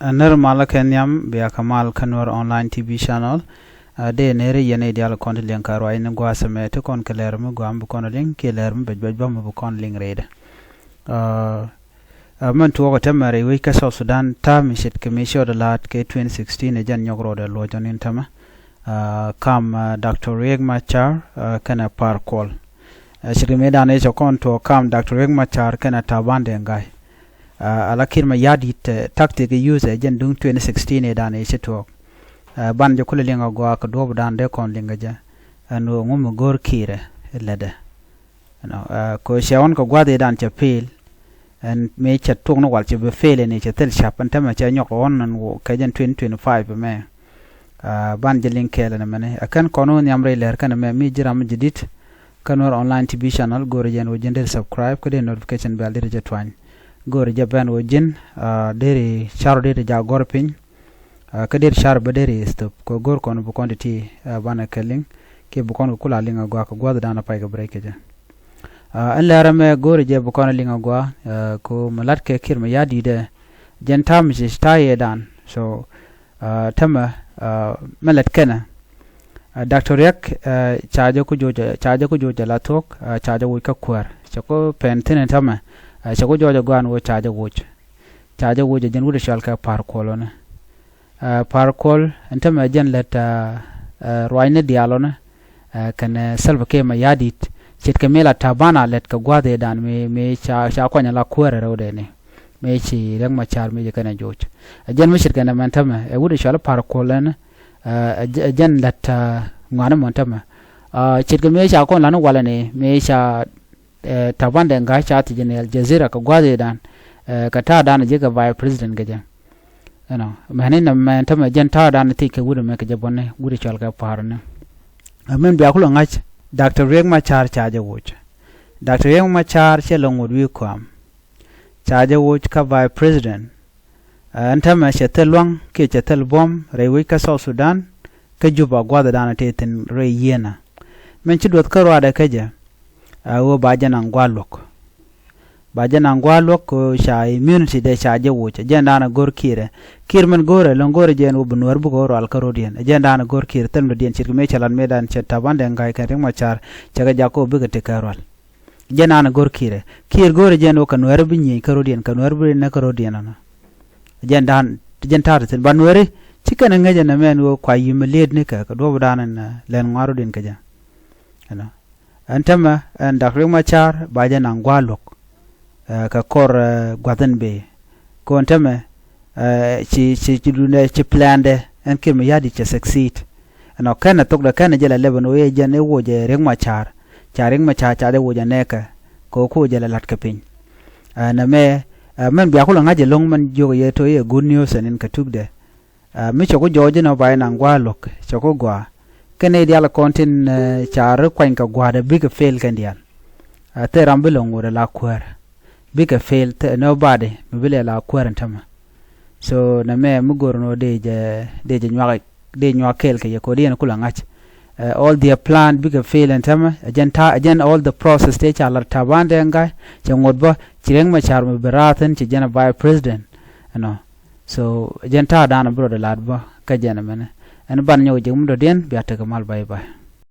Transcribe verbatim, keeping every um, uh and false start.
Ɛ nɛr malä kɛ nhiam bia kɛ mal kä Nuer Online T V channel. Ɛ dee nɛri yɛn i̱ diaal kɔn ti liɛŋ kɛ ruac ni gua̱a̱th ɛmɛ ti kɔn kɛ lɛr mi gua̱a̱m bi kɔn liŋ kiɛ lɛr mi bɛc bɛc bä mi bi kɔn liŋ rɛydɛ. Ɛ mɛn tuɔɔk ɛ tämɛ rɛy wec kä South Sudan ta̱a̱ mi ce̱tkɛ mi ciötdɛ la̱a̱t kɛ twenty sixteen ɛ jɛn nyɔk rɔɔdɛ luɔ̱c ɔn in tämɛ. Ɛ kam ɛ Doctor Riek Machar ɛ kɛnɛ Par Kuol. Ɛ ce̱tkɛ mi dan i̱ cɛ kɔn tuɔɔk kam Doctor Riek Machar kɛnɛ Taban Deng Gai. Ɛ ala Kiir Mayardit ɛ tactic i̱ use ɛ jɛn duŋ twenty sixteen i̱ dan i̱ ci tuɔɔk. Ɛ ban jɛ kulɛ liŋ agɔaa kɛ duɔ̱ɔ̱p dan dee kɔn liŋ kɛ jɛ. Ɛn ɣöö ŋu mi go̱o̱r Kiir ɛ lätdɛ. Ɛnɔ ɛ kɛ ɣöö cɛ ɣɔn kɛ gua̱th i̱ dan cɛ pil. Ɛn mëë cɛ tuɔk ni wal cɛ bi pil ɛn i̱ cɛ thil ca̱p ɛn tämɛ cɛ nyɔk ɣɔn ɛn ɣöö kɛ jɛn twenty twenty-five ɛmɛ. Ɛ ban jɛ liŋ kɛɛl ɛn ɛmɛni ɛ kɛn kɔn wä nhiam rɛy lɛr kɛn ɛmɛ mi ji̱ ram mi ji̱ di̱t. Kä Nuer Online T V channel go̱o̱rɛ jɛn wä ji̱n deri subscribe kä deri notification bell deri jɛ tuany. Go̱o̱rɛ jɛ bɛn wä ji̱n ɛ deri car wä deri jɛ agɔr piny. Ɛ kä deri car bä deri stop kɛ go̱o̱r kɔn bi kɔn ti ti ɛ banɛ kɛ liŋ kiɛ bi kɔn kɛ kula liŋ agɔaa kɛ gua̱th dan ɛ pay kɛ break kɛ jɛ. Ɛ ɛn lɛr ɛmɛ go̱o̱rɛ jɛ bi kɔn liŋ agɔaa ɛ kɛ ɣöö mi la̱t kɛ Kiir Mayardit ɛ jɛn ta̱a̱ mi ci ta̱a̱ yɛ dan so. Ɛ tämɛ ɛ mɛ lät kɛnɛ. Ɛ Doctor Riek ɛ ca jɛ ku joc ca jɛ ku joc ala thuɔ̱k ɛ ca jɛ woc kä kuäär cɛ ku pɛn thi̱n in tämɛ. Ɛ cɛ ku jɔɔc ɛ gɔaa ɛn ɣöö ca jɛ woc. Ca jɛ woc ɛ jɛn wut ɛ cɔal kɛ Par Kuol ɔni. Ɛ Par Kuol ɛn tämɛ jɛn lät ɛ ruacni diaal ɔni. Ɛ kɛnɛ Salva Kiir Mayardit ce̱tkɛ mi la Taban a lät kɛ gua̱th i̱ dan mi mi ca ca kuany ala kuäär ɛ rɛwdɛ ni. Mi ci Riek Machar mi ci kɛnɛ joc. Ɛ jɛn mi ce̱tkɛ nɛ mɛn tämɛ ɛ wut ɛ cɔal Par Kuol ɛn. Ɛ jɛn lät ɛ ŋuani mɔn tämɛ. Ɛ ce̱tkɛ mi ca kɔn lan walɛ ni mi ca ɛ Taban Deng Gai ca thiec ni Al Jazeera kɛ gua̱th i̱ dan. Ɛ kɛ ta̱a̱ dan ji̱ kɛ vice president kɛ jɛ. Ɛnɔ mɛni nɛ mɛn tämɛ jɛn ta̱a̱ dan thiec kɛ wut ɛmɛ kɛ jɛ bɔni wut ɛ cɔal kɛ Par ni. Ɛ min bia kulɛ ŋa̱c Doctor Riek Machar ca jɛ woc. Doctor Riek Machar cɛ lɛ ŋot wi̱i̱ kɔam. Ca jɛ woc kä vice president. Ɛ ɛn tämɛ cɛ thil lua̱ŋ kiɛ cɛ thil buɔ̱m rɛy wec kä South Sudan. Kä Juba gua̱th ɛ dan ɛ tëë thi̱n rɛy yieenä. Min ci duɔth kä ruaadɛ kä jɛ. Ɛ ɣöö ba jɛ naŋ gua̱a̱r luɔ̱k. Ba jɛ naŋ gua̱a̱r luɔ̱k kɛ ɣöö ca immunity dɛ ca jɛ woc ɛ jɛn dan ɛ go̱r Kiir ɛ. Kiir min go̱o̱rɛ lo̱ŋ go̱o̱rɛ jɛ ɛn ɣöö bi Nuäär bikɛ wä rual kä ro̱diɛn ɛ jɛn dan ɛ go̱r Kiir thil mi dɔ̱diɛn ce̱tkɛ mëë cɛ lat mëë dan cɛ Taban Deng Gai kɛn Riek Machar cɛ kɛ jak kɛ ɣöö bikɛ tekɛ rual. Jɛn dan ɛ go̱r Kiir ɛ Kiir go̱o̱rɛ jɛ ɛn ɣöö kɛ Nuäär bi nyieny kä ro̱diɛn kɛ Nuäär bi näk kä ro̱diɛn ɛnɔ. Jɛn dan jɛn ta̱a̱ ti thi̱n ba Nuääri ci kɛn ɛ ŋäc ɛn ɛmɛ ɛn ɣöö kua yimɛ liet nikɛ kɛ duɔ̱ɔ̱p dan ɛn lɛn ŋuan ro̱diɛn kɛ jɛ. Ɛnɔ. Ɛn tämɛ ɛn Doctor Riek Machar ba jɛ naŋ gua̱a̱r luɔ̱k. Ɛ kɛ kɔr ɛ gua̱th in bëë. Kɔn tämɛ ɛ ci ci ci dundɛ ci plɛndɛ ɛn Kiir Mayardit cɛ succeed. Ɛnɔ kɛn ɛ thokdɛ kɛn ɛ jɛ lɛ lɛp ɛn ɣöö yɛ jɛn i̱ woc ɛ Riek Machar. Ca Riek Machar ca jɛ woc ɛ nɛɛkɛ. Kɛ ɣöö koc jɛ lɛ la̱t kɛ piny. Ɛ nɛmɛ ɛ mɛn bia kulɛ ŋa̱c ɛlɔ̱ŋ mɛn jiök ɛ yɛ to̱ yɛ good news ɛn in kɛ tukdɛ. Ɛ mi cɛ ku jɔɔc inɔ ba inaŋ gua̱a̱r luɔ̱k cɛ ku gɔaa. Kɛn nɛy diaal kɔn tin ɛ ca ri kuany kɛ gua̱a̱r ɛ bikɛ fail kɛn diaal. Ɛ thil ram bi lɛ ŋot ɛ la kuäär. Bikɛ fail thil nobody mi bi lɛ la kuäär ɛn tämɛ. So nɛmɛ mi go̱r nɔ dee jɛ dee jɛ nyuak dee nyuak kɛɛl kɛ yɛ kɛ ɣöö dee yɛn kulɛ ŋa̱c. Ɛ all their plan bikɛ fail ɛn tämɛ ɛ jɛn ta̱a̱ ɛ jɛn all the process tëë ca lat Taban Deng Gai cɛ ŋot bä ci Riek Machar mi bi raar thi̱n ci jɛn ɛ vice president. Ɛnɔ. So jɛn ta̱a̱ dan bi rɔɔdɛ la̱t bä kä jɛn ɛmɛnɛ. Ɛn ban nyɔk ji̱ mi dɔ̱diɛn bia tekɛ mal bye bye.